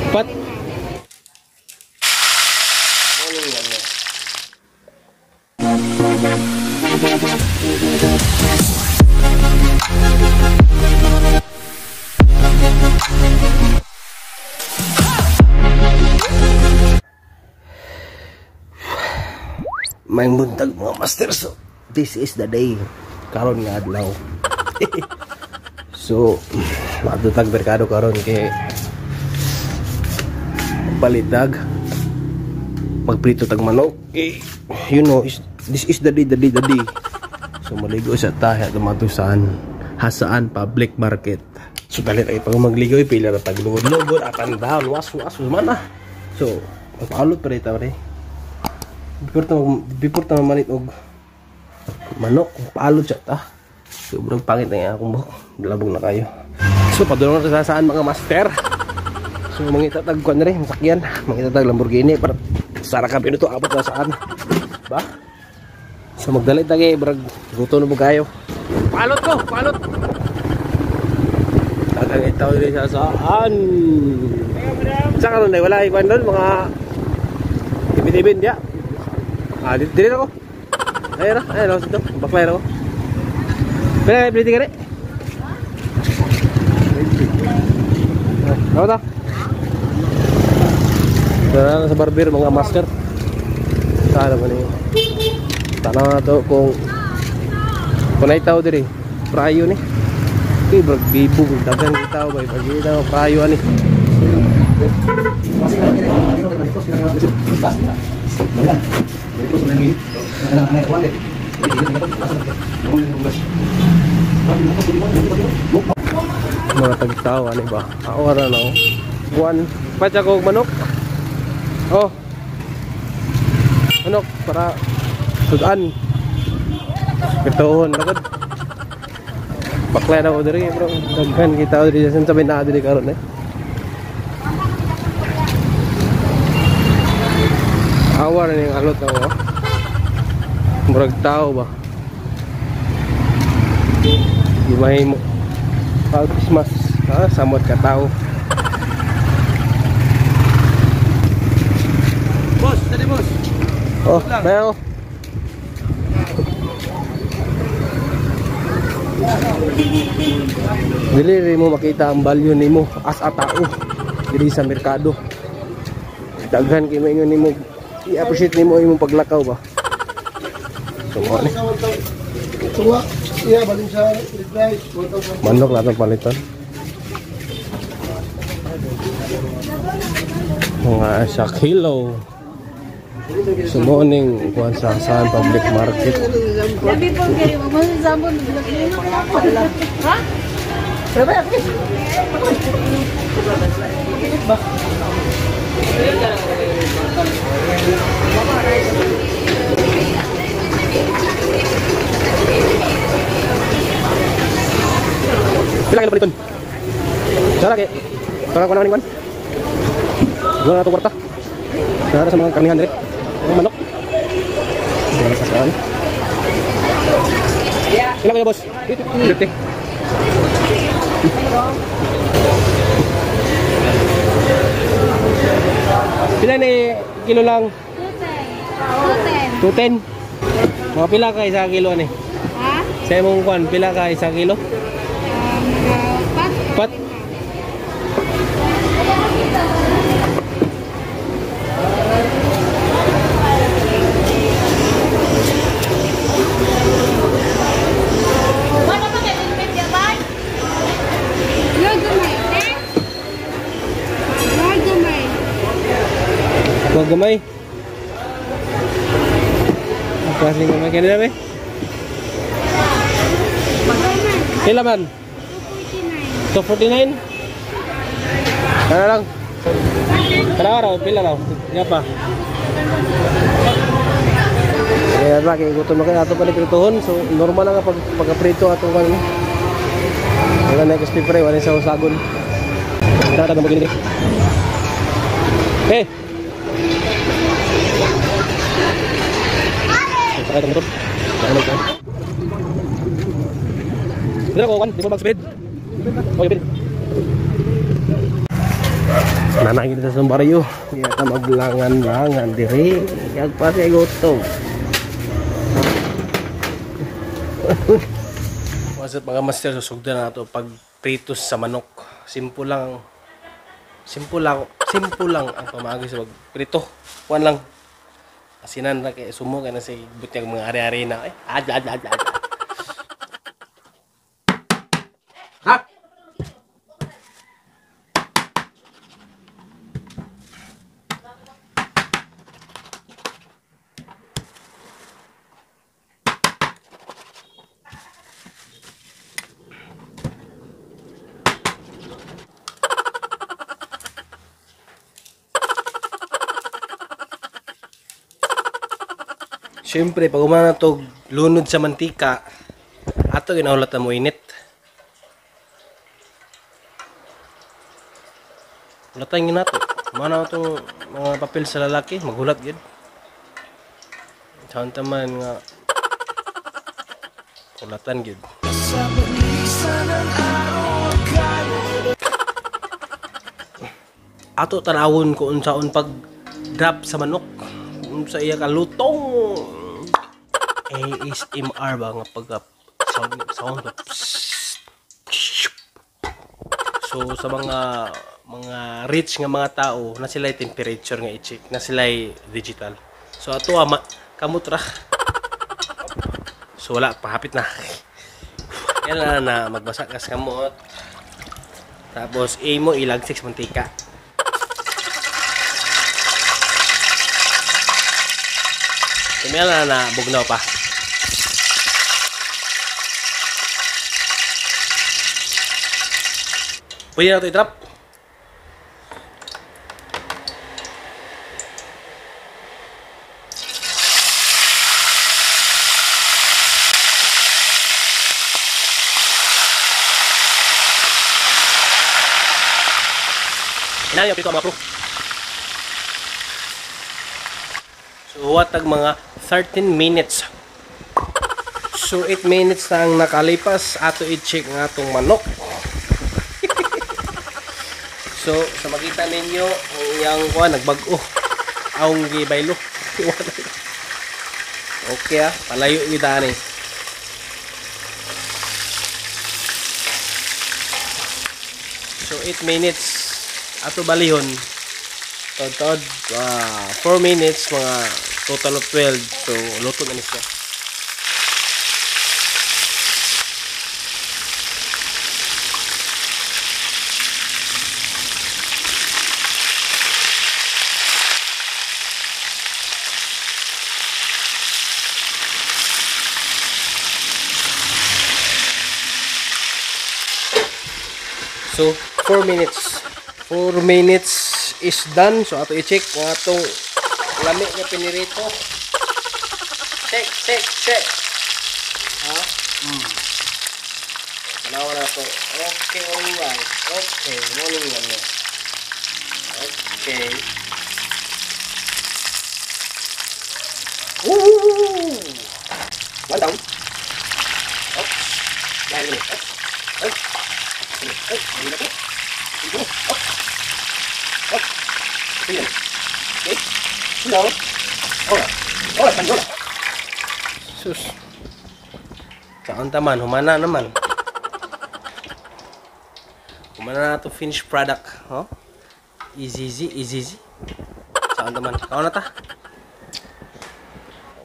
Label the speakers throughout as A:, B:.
A: Pat. May buntag mga master. So this is the day karon nga adlaw. So matutag merkado karon kay palitag magprito tag manok. Eh, you know, this is the day, the day, the day. So maligo sa tayo tumatusan Jasaan Public Market. So dali tayo pag magligo, pila ra tag lugod-lugod, up and down, was was man ah. So magpaalot pa rin tayo. Before ta mamalit og manok, paalot siya ta. Sobrang pangit na akong buhok. Labog na kayo. So padulong na sa saan mga master. So mangita tag kuan rin, masakyan, mangita tag Lamborghini para sara ka pinuto abot na saan. Ba? So magdali tag eh, brag gutom na kayo. Palot ko, palot. Tagang itaw diri sa saan. Sa karon day wala ikuan doon mga ibin-ibin dia. Ah, diri ako. Ayun ra, ayun ako dito. Baklay ra ko. Pila pwede ka rin? Ako ta. Tara sa barber mga master. Tara man niyo. Tanaw na to kung ay tao diri. Prayo ni. Kay brag bibong daghan tao bay pag tao prayo ani. Mga tagtao ani ba? Ako ra na ako. Buwan patsa ko manok. Oh. Manok para sudan. Pitohon lagod. Baklay na ko diri bro. Daghan kita diri sa sabay na diri karon eh. Awa na ning alot ako. Murag tao ba? Di mahimo. Pag Christmas, ha, samot ka tao.
B: Boss, dali boss.
A: Oh, bayo. Dili mo makita ang value nimo as a tao diri sa merkado. Daghan kay maingon nimo, i-appreciate nimo imong paglakaw ba. So mo ni.
B: Tuwa, iya balin sa rice,
A: manok na itong palitan. Mga sa kilo. So morning kuan sa Jasaan Public Market.
C: Ha?
A: Pila kilo paliton? Sara kay. Tara ko na ning man. Wala na to kwarta. Sara sa mga karnihan dire. Ang manok. Wala sa saan. Pila kayo boss? 50. Pila ni kilo lang? 210. 210. Mga pila ka isa kilo ani?
C: Ha?
A: Sa imong kuan pila ka isa kilo? Pat. Wag gamay. Klaseng gamay kanina be? Kailan man? 249. Ano lang? Tara raw, pila raw. Nga pa. Kaya ba, kaya gutom na kayo. Ato pala prituhon. So, normal lang pag pagka-prito ato kan. Wala na crispy fry, wala sa usagon. Tara tara magini. Hey. Sakay tong motor. Dira ko kan, di ko mag-speed. Okay, speed. Nanangin sa baryo. Iya ta maglangan-langan diri. Yag pa kay gutom. What's up mga master, susugdan na ato pag pritos sa manok. Simple lang. Simple lang, simple lang ang pamaagi sa pagprito. Kuan lang. Asinan ra kay sumo kay na si butyag mga ari-ari na. Eh, ad ad ad ad. Ha? Siyempre, pag umana to lunod sa mantika, ato ginahulat na mo init. Hulatan yun nato. Umana itong mga papel sa lalaki, maghulat yun. Saan taman nga hulatan yun. Ato tanawon ko unsaon pag drop sa manok. Unsa iya kalutong. ASMR ba nga pag sound So sa mga rich nga mga tao na sila temperature nga i-check, na sila digital. So ato ama kamot ra. So wala pahapit na. Yan na na magbasa kas kamot. Tapos imo ilagsik sa mantika. Tumela na bugnaw pa. Pwede na ito i-drop. Inayo pito mga pro. So watag mga 13 minutes. So 8 minutes na ang nakalipas, ato i-check nga atong manok. So sa makita ninyo ang iyang kuan nagbag-o. Aong gibaylo. Okay ah, palayo gyud ani. So 8 minutes ato balihon. Tod-tod 4 minutes, mga total of 12. So luto na ni siya. So 4 minutes. 4 minutes is done. So ato i-check ang atong lami nga pinirito. Check, check, check. Ha? Tanawa na to. Okay, alright. Okay, morning lang niya. Okay. Woo! One down. Oops. Up. Up. Up. Up. Up. Okay. No. Hola. Hola, Española. Sus. Saan taman? Humana naman. Humana na ito finished product. Huh? Easy, easy, easy, easy. Saan taman? Kao na ta.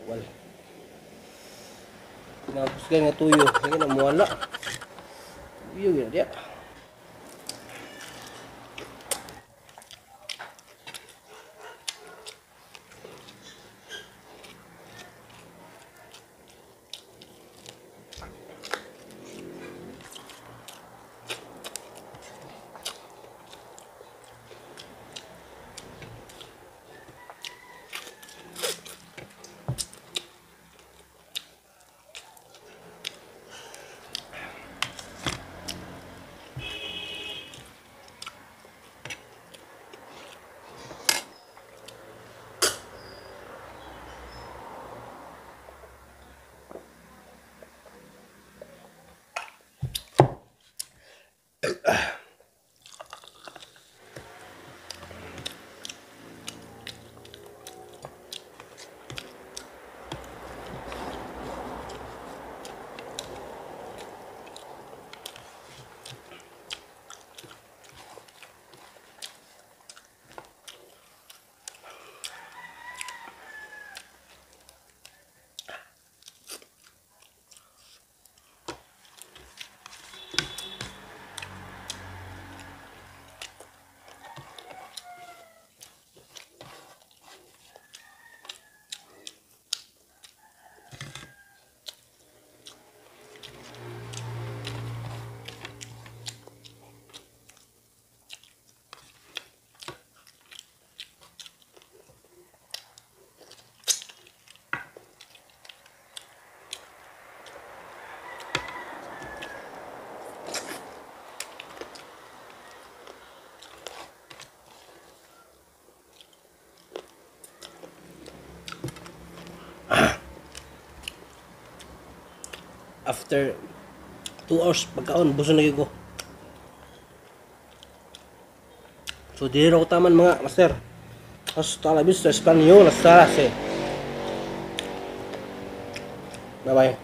A: Wal. Nagusgan nga tuyo. Sige na, muwala. Tuyo gina diya. After 2 hours pagkaon, busog na gyud ko. So diri ra ko taman, mga master. Hasta la vista, español, hasta la. Bye bye.